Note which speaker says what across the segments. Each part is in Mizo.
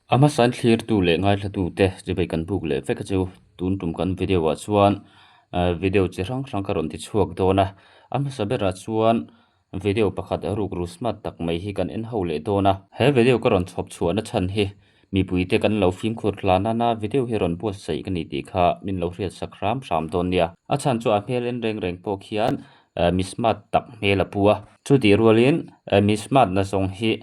Speaker 1: A hmasain thlirtu leh ngaithlatute chibai kan buk leh vek a chu. Tun tum kan video ah chuan video chi hrang hrang ka rawn ti chhuak dawn a. A hmasa berah chuan video pakhat rukru smart tak mai hi kan en ho leh dawn a. He video ka rawn chhawp chhuahna chhan hi mipuite kan lo fimkhur hlan nana video hi rawn buatsaih ka ni tih kha min lo hriatsak hram hram dawn nia. A chhan chu a hmel en reng reng pawh khian mi smart tak hmel a pu a. Chutih rualin mi smart na zawng hi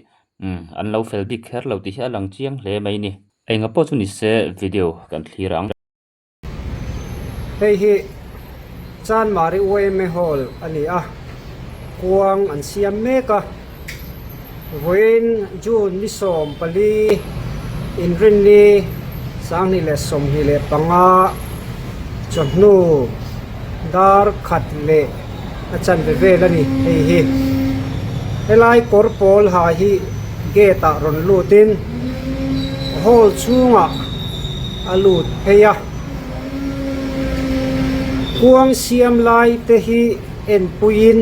Speaker 1: Umm, an lo fel bik kher lo tih hi a lang chiang hle mai ni. Enga pawh chu ni se video kan thlir ang.
Speaker 2: Hei hi Chanmari yma Hall a ni a, kuang an siam mek a. Vawiin June ni 14 Inrinni 2025 chawhnu dar khat leh a chanve vel a ni hei hi. Helai kawr pawl ha hi gate ah rawn lut in hall chhungah a lut phei a. Kuang siam lai te hi enpui in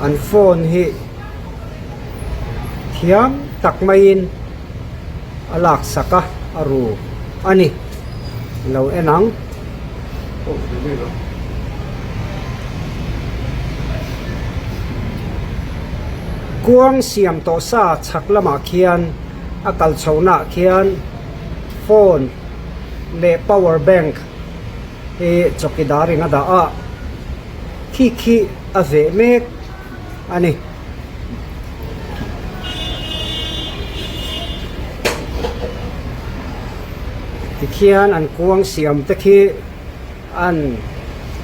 Speaker 2: an phone hi thiam tak maiin a laksak a a ru a ni lo en ang. Kuang siam tawh sa chhak lamah khian a kal chhohna ah khian phone leh power bank hi chawkidar in a dah a khi khi a veh mek a ni. Tikhian an kuang siam te khi an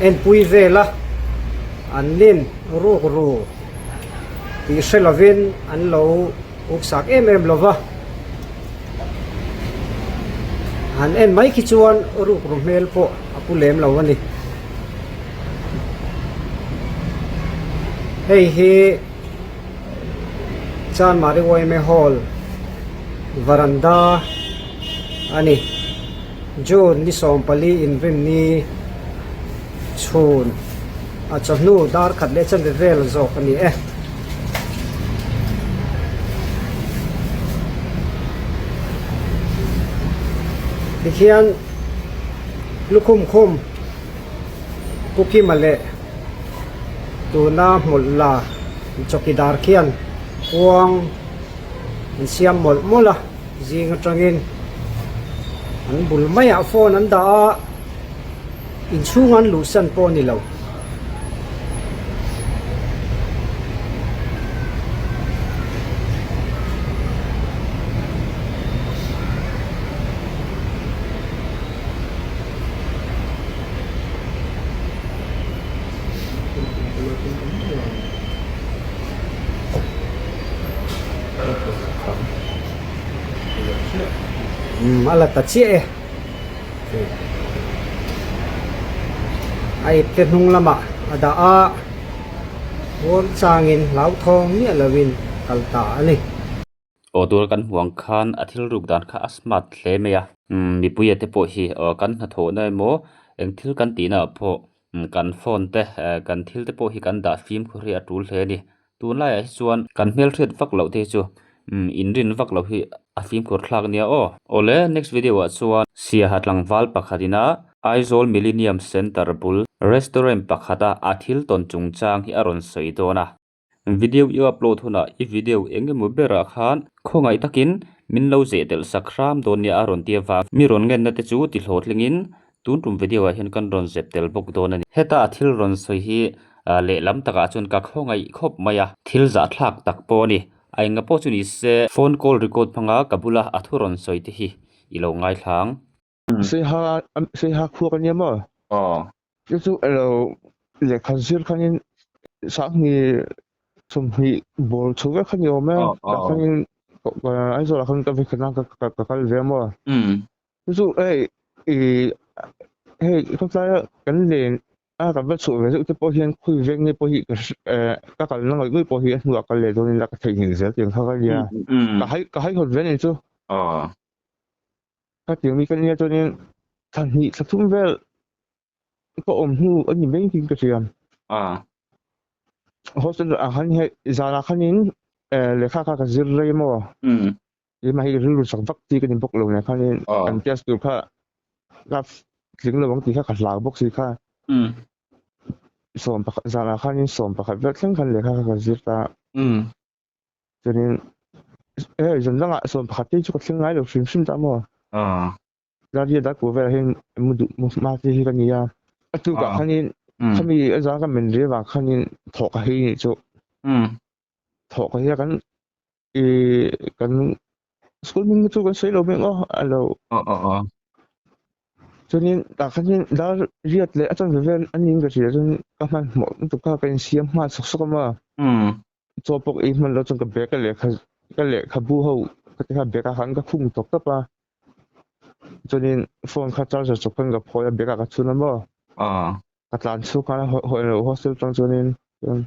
Speaker 2: enpui vel a, an nin ruk ru tih hre lovin an lo uksak em em lo va. Han en mai khi chuan ruk ru hmel pawh a pu lem lo a ni. Hei hi Chanmari yma Hall varanda a ni. June ni 14 inrinni chhun a chawhnu dar khat leh chanve vel zawk a ni e. Tikhian lukhum khum Pu Kima leh tuna hmawlh la chawkidar khian kuang an siam mawlh mawlh a zing atangin an bul maiah phone an dah a inchhung an luhsan pawh a ni lo. A la ta chiah e a ipte hnung lamah a dah a huam changin hlauthawng miah lovin kal ta a ni.
Speaker 1: Aw tur kan hmuh ang khan a thil ruk dan kha a smart hle mai a mipuia te pawh hi aw kan hnathawhna emaw eng thil kan tihna ah pawh kan phone te kan thil te pawh hi kan dah fimkhur hi a tul hle a ni tunlaiah hi chuan kan hmelhriat vak loh te hi chu inrin vak loh hi a fimkhur thlak ania aw. Awle next video ah chuan Siaha tlangval pakhat ina Aizawl Millennium Centre bul restaurant pakhata a thil tawn chungchang hi a rawn sawi dawn a. Video i upload hunah i video eng emaw berah khan khawngaih takin min lo zeh telh sak hram dawn nia a rawn ti avang mi rawn ngenna te chu ti hlawhtlingin tun tum video ah hian kan rawn zep tel bawk dawn a ni. Heta a thil rawn sawi hi lehlam takah chuan ka khawngaih khawp mai a, thil zahthlak tak pawh a ni. A enga pawh chu ni se phone call record hmanga ka bula a thu rawn sawi te hi i lo ngaithla ang.
Speaker 3: Seiha Seiha khua ka nia maw?
Speaker 4: Aw.
Speaker 3: Chu chu elo lehkha zir khanin sanghnih 20 bawr chho vek kha ni awm e. Tah khanin Aizawl ah khan ka vekhat na ka kal ve a maw? Chu chu hei ih hei khawtlai a kan len a kan va chhuah ve zeuh te pawh hian khawi veng nge pawh hi ka hre eh ka kalna ngawih ngawih pawh hi a hnuah kal leh dawn ila ka theihnghilh zel tih ang kha ka nia. Ka hai ka haihawt ve a ni chu. Ka tiang mi ka nia chuanin thla hnih thla thum vel ka awm hnu a ni mai in ka hria. Hostel ah khan hei zanah khanin lehkha kha ka zir rei maw? Keimah hi rilru chak vak chi ka ni bawk lo nen khanin kan test tur kha ka tling lo ang tih kha ka hlau bawk si kha. Sawm pakhat zanah khanin sawm pakhat vel thleng khan lehkha kha ka zir ta. Chuanin hei zan dangah sawm pakhat te chu ka thleng ngai lo hrim hrim ta maw. Rari a darkawh velah hian mu duh mu hma te hi ka ni a. A tukah khanin khami a zan ka men rih avang khanin thawh ka hei nih chu. Thawh ka hei a kan ih kan school hming chu kan sawi lo bik maw a lo. Chuanin tah khanin dar riat leh a chanve vel a niin ka hria chuan ka hmanhmawh lutuk kha ka insiam nghal sawk sawk a maw. Chaw pawh ei hman loh chuan ka bag a lehkha ka lehkhabu ho ka ti kha bag ah khan ka khung tawp tawp a. Chuanin phone kha charger chawp khan ka phawi a bag ah ka chhun a maw. Ka tlan chhuk khan a hawi loh hostel tang chuanin chuan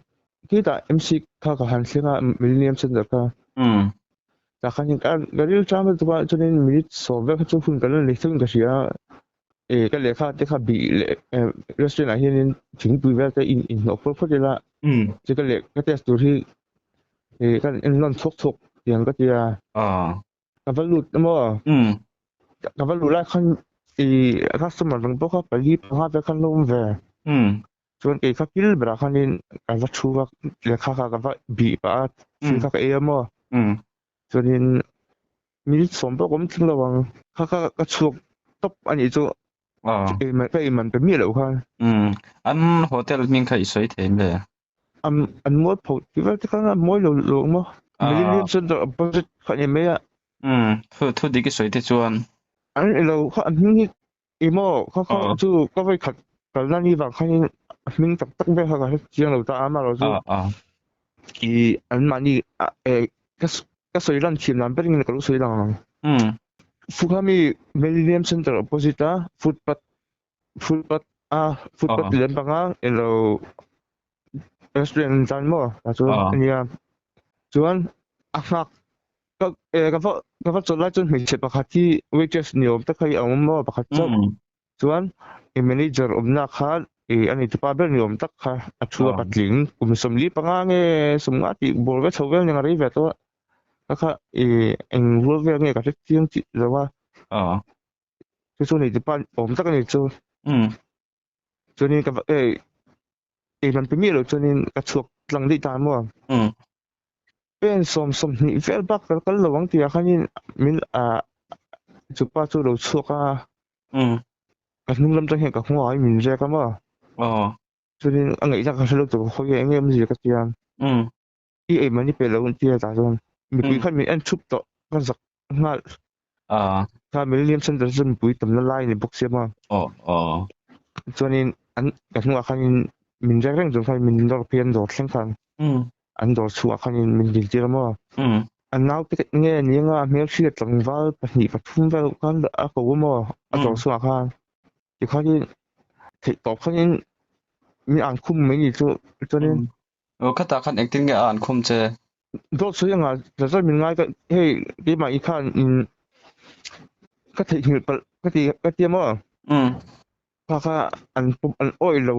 Speaker 3: khitah MC kha ka han thleng a Millennium Center kha. Tah khan ka ril ṭam lutuk a chuanin minute sawm vel kha chu hun ka la nei thung in ka hria a. E ka lehkha te kha bih leh restaurant ah hianin thingpui vel te in inhnawh phawt phawt ila chu ka leh ka test tur hi e ka en nawn chhawk chhawk tiang ka tia ka va lut emaw ka va luh lai khan i customer dang pawh kha pali panga vel khan lo awm ve chuan kei kha kil berah khanin ka va thu a lehkha kha ka va bih pah a thil kha ka ei a maw chuanin Minute sawm pawh ka awm tling lo ang. Kha kha ka chhuak tawp a nih chu. Ka inman pe miah loh khan.
Speaker 1: An hotel hming kha i sawi thei em le?
Speaker 3: An mual pho tih vel te khan a mawi lo lo ang maw? Millennium Center opposite kha a ni mai a.
Speaker 1: Thu dik i sawi te chuan.
Speaker 3: An i lo kha a hming hi i maw kha kha chu ka vawi khat kalna ni vang khanin a hming tak tak vel kha ka hre chiang lo ta a amaherawh chu i an mahni ka ka sawi lan thiam dan ber in ka lo sawi lang ang. Fukhami Millennium Center opposite a footpath footpath a footpath lem panga ilo restaurant tan maw tah chuan ania chuan a nghak ka ka va ka va chawlh lai chuan hmeichhe pakhat hi waitress ni awm tak hi a awm maw pakhat chauh chuan i manager awmna kha ih a neitupa ber ni awm tak kha a thu a patling kum sawmli panga nge sawmnga tih bawr vel chho vel nen a rei ve tawh a ka kha ih eng rual vel nge ka hre chiang tih lo a chu chu neitupa awm tak a ni chu. Chuanin ka ei ei man pe miah lo chuanin ka chhuak tlang daih ta maw. Pen sawm sawmhnih vel bak ka kal lo ang tih ah khanin min ah chupa chu lo chhuak a. Ka hnung lam tang hian ka nghawng ah min rek a maw. Chuanin a ngaihna ka hre lo tur ka hawi a eng em zia ka tia. I ei man i pe lo ang tia tah chuan mipui khan min en thup tawh ka zak nghal. Kha Millennium Center chu mipui tamna lai a ni bawk sia maw. Chuanin an ka hnungah khanin min rek reng chung khan min nawr phei an dawr thleng khan an dawr chhuah khanin min dil tir a maw. A naute nge ni anga a hmelhriat tlangval pahnih pathum vel khan a ko a maw a dawr chhuah khan. Tikhanin theih tawp khanin min an khum mai ni chu chuanin.
Speaker 1: Aw khatah khan engtin nge a an khum che?
Speaker 3: Dawt sawi anga za zat min ngai ka hei keimah i khan in ka theihnghilh palh ka ti ka tia maw? Kha kha an pawm an awih lo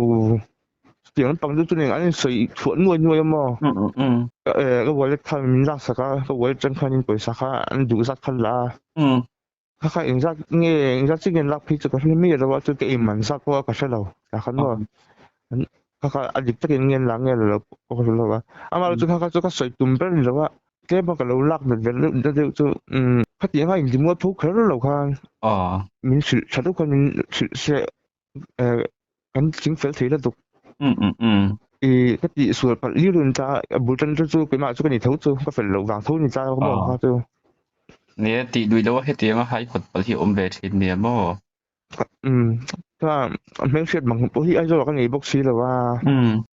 Speaker 3: tiang lampang chu chuan an insawi chhuah nuai nuai a maw? Ka wallet khan min lak sak a ka wallet atang khanin pawisa kha an duh zat kha la a. Kha kha engzat nge engzat chi nge an lak phei chu ka hre miah lo a chu ka inman zat pawh a ka hre lo tah khan maw kha kha a dik takin nge an lak nge la lo pawh ka hre lo a amaherawhchu chu kha kha chu ka sawi tum ber a ni lo a tlem a ka lo lak nat ve deuh deuh chu umm khatiang a intimual pho kher lo khan min hrilh tha deuh khan min hrilh se kan tling fel thei lutuk i ka tih sual palh liu liu ni ta a bul tan chu chu keimah chu ka ni tho chu ka fel loh vang tho ni ta ka maw kha chu
Speaker 1: nia tih lui loh a hetiang a hai hawt palh hi a awm ve thin nia maw
Speaker 3: kha hmelhriat mang pawh hi Aizawl ah ka nei bawk si lo a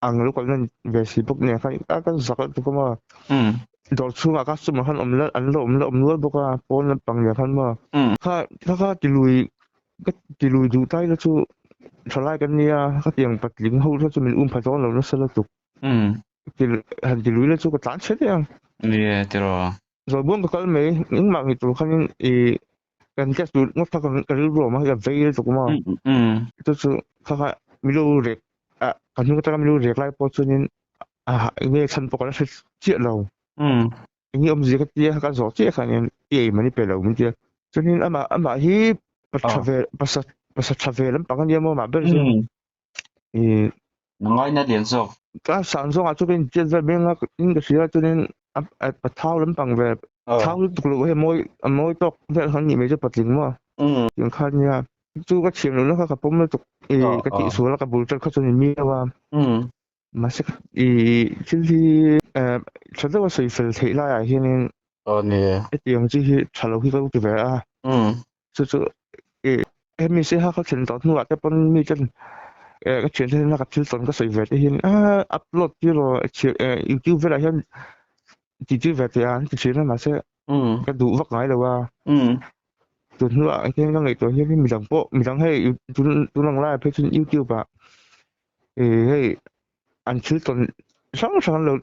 Speaker 3: ang lo kalna ve si bawk nen khan a ka zak lutuk a maw dawr chhungah customer khan awm la an lo awm la awm nual bawk a pawn lampang nen khan maw kha kha kha ti lui Ka ti lui duh tai la chu thalai kan nia ka tiang patling ho kha chu min um pha dawn lo nasa lutuk. Ti han ti lui la chu ka tlan chhe daih ang.
Speaker 1: Nia tiraw.
Speaker 3: Zawlbuang ka kal mai engmah ngi tur khanin i kan test tur ngawt kha ka rilru a awm a ka vei lutuk maw. Chu chu kha kha milo rek a ka hnung atanga milo rek lai pawh chuanin a enge chhan pawh ka la hre chiah lo. Enge awmzia ka tia ka zawh chiah khanin. I ei man i pe lo min ti a. Chuanin amah amah hi pa tha ve pasa pasa tha ve lampang a nia maw amah ber chu. I
Speaker 1: Ngaina lian zawk.
Speaker 3: Ka sang zawngah chu ka intiat vel mai anga in ka hria chuanin a a thau lampang ve thau lutuk loh hei mawi a mawi tawk vel kha a nih mai chu patling maw. Tiang kha ania chu ka thiam lohna kha ka pawm lutuk i ka tihsual a ka bul ṭan kha chuan i miau a. Mahse i thil hi tha deuha sawi fel theih laiah hianin hetiang chi hi tha lo hi ka lo ti ve a. Chu chu i hemi siaha ka thlen tawh hnuah te pawn mi ten ka thiante hian ka thil tawn ka sawi ve te hian a upload tir rawh youtube velah hian ti tir ve teh a an ti thin a mahse ka duh vak ngai lo a. Tun hnuah hian ka ngaihtuah hian midang pawh midang hei tun tun ang laiah phei chuan youtube ah Ih hei an thil tawn hrang hrang an lo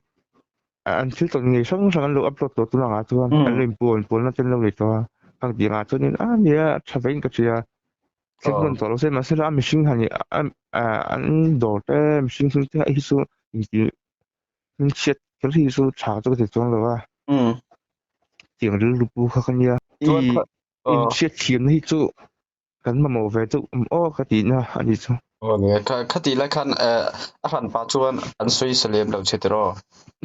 Speaker 3: an thil tawn ngei hrang hrang an lo upload tawh tunah ah chuan an lo inpuan puanna te an lo nei tawh a khang tih angah chuanin a nia tha vein ka hria thleng hman tawh lo se mahse a mihring han an dawr te mihring hming te hi chu intih hmingchhiat kher hi chu tha chu ka ti chuang lo a tiang rilru pu kha ka nia ih inhriat thiamna hi chu Kan mamawh ve deuh awm aw ka tihna a ni chu.
Speaker 1: Aw nia, khatih lai khan a hran pah chuan an sawi sa lem lo che tiraw?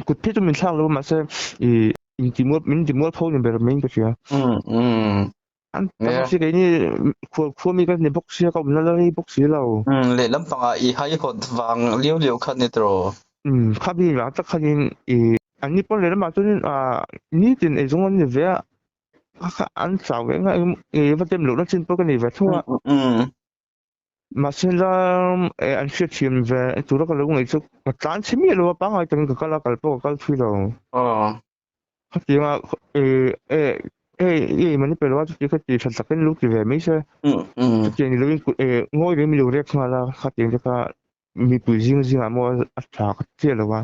Speaker 3: Kut phei chu min thlak lo mahse ih intimual min timual pho ni ber maiin ka hria. An tam si keini khual khua mi ka ni bawk sia ka awmna la rei bawk si lo.
Speaker 1: Lehlam pangah i haihawt vang liau liau kha ni tiraw?
Speaker 3: Kha mi vang tak khanin ih an ni pawn lehlamah chuanin nitin eizawng an ni ve a. An chau ve ngai e va tem lohna chin pawh ka nei ve tho a. Mahse la an hriat thiam ve tura ka lo ngaih chu ka tlan chhe miah lo a pangngai takin ka kal a kal pawh ka kal thui lo. Khatianga e e hei i ei man i pe lo a chuti kha ti tha takin lo ti ve mai se. Chutiang ni loin e ngawi reng mi lo rek nghal a khatiang te kha mipui zing zingah maw a tha ka chiah lo a.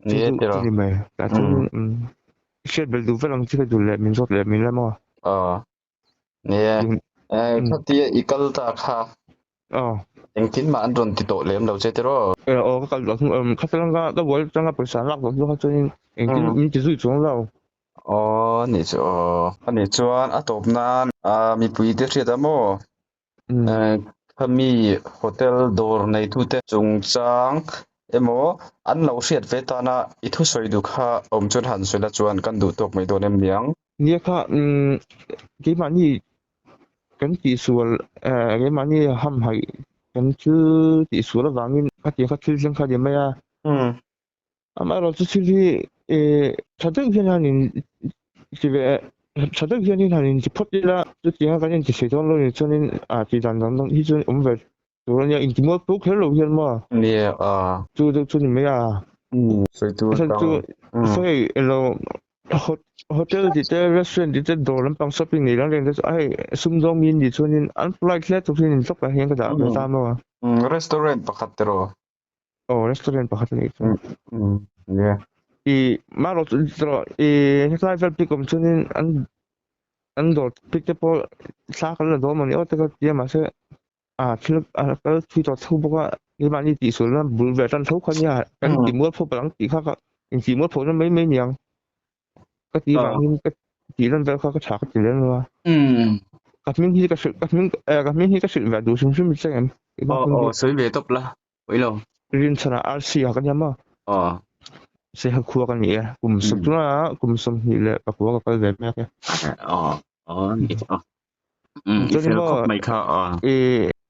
Speaker 1: Ni e tiraw.
Speaker 3: Ni mai. Tah chuan hriat belh duh vel ang chi ka duh leh min zawt leh min la maw?
Speaker 1: Aw. Ni e. Khatia i kal ta kha.
Speaker 3: Aw.
Speaker 1: Engtin mah an rawn ti tawh lem lo che tiraw?
Speaker 3: Aw ka kal tawh hnu kha chuan ka buai atanga pawisa an lak tawh hnu kha chuanin engtin min ti zui chuang lo.
Speaker 1: Aw ni chu aw. Ani chuan a tawp nan mipui te hriat a maw? Khami hotel dawr neitute chungchang emaw an lo hriat ve tana i thusawi duh kha awm chuan han sawi la chuan kan duh tawk mai dawn em niang?
Speaker 3: Nia kha keimahni kan tihsual keimahni hamhaih kan thil tihsual avangin khatiang kha thil thleng kha a ni mai a. Amaherawh chu thil hi tha deuh hian han in ti ve tha deuh hianin han inti phawt ila chutianga kan inti thei dawn lo ni chuanin a tih dan dang dang hi chuan awm ve tur a nia inti mual puk kher lo hian maw
Speaker 1: Nia a
Speaker 3: chu deuh chu ni mai a
Speaker 1: sawi tur
Speaker 3: chhan
Speaker 1: dang
Speaker 3: chu saw hei elo hotel tih te restaurant tih te dawr lampang shopping nei reng reng te chu a hei sumdawng mi an nih chuanin an polite hle tur hian intlawk lah hian ka dah ve ta maw
Speaker 1: Restaurant pakhat tiraw
Speaker 3: Aw restaurant pakhat a nih chu.
Speaker 1: Yeah.
Speaker 3: I marawh chu tawh i hetlai vel pick awm chuanin an an dawr pick te pawh thla kan la dawn mawni aw te ka ti a mahse a thil a kal thui tawh tho bawk a keimahni tihsualna bul ve tan tho kha nia kan ti mualpho palh ang tih kha ka intih mualpho na mai mai niang ka tih vangin ka tih lan vel kha ka tha ka ti lem lo a. Ka hming hi ka hrilh ka hming ka hming hi ka hrilh ve duh hrim hrim chiang em.
Speaker 1: Aw aw sawi ve tawp la. Ui lo.
Speaker 3: Rinchhanah RC ah ka nia maw?
Speaker 1: Aw.
Speaker 3: Saiha khua ka ni e. Kum sawm tunah kum 24 ka kal ve mek e.
Speaker 1: Aw. Aw ni chu. I fel khawp mai kha. Aw.
Speaker 3: I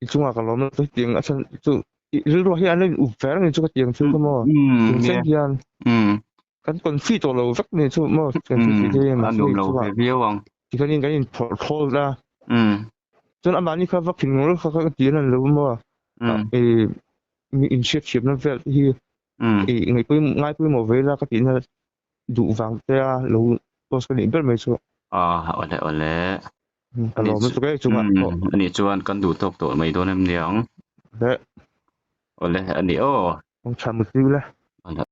Speaker 3: i chungah ka lawm lutuk tiang a chhan chu i rilru ah hian an lo in up ve reng chu ka tiang thil kha maw. Chung thleng hian kan confi tawh lo vek ni chu maw kan thil tih te hi
Speaker 1: A nuam lo ve viau ang.
Speaker 3: Tikhanin kan in phawrh thawl a. Chuan amahni kha va khin ngawr kha ka ti a lo maw. I inhriat thiamna vel te hi i ngaihpui ngaipawimawh ve ila ka tihna duh vang te a lo post ka nih ber mai chu.
Speaker 1: Awle awle.
Speaker 3: Ka lawm lutuk e chungah pawh.
Speaker 1: Anih chuan kan duh tawk tawh mai dawn em niang.
Speaker 3: Le.
Speaker 1: Awle ani aw.
Speaker 3: Awm tha mut ila.
Speaker 1: Awle.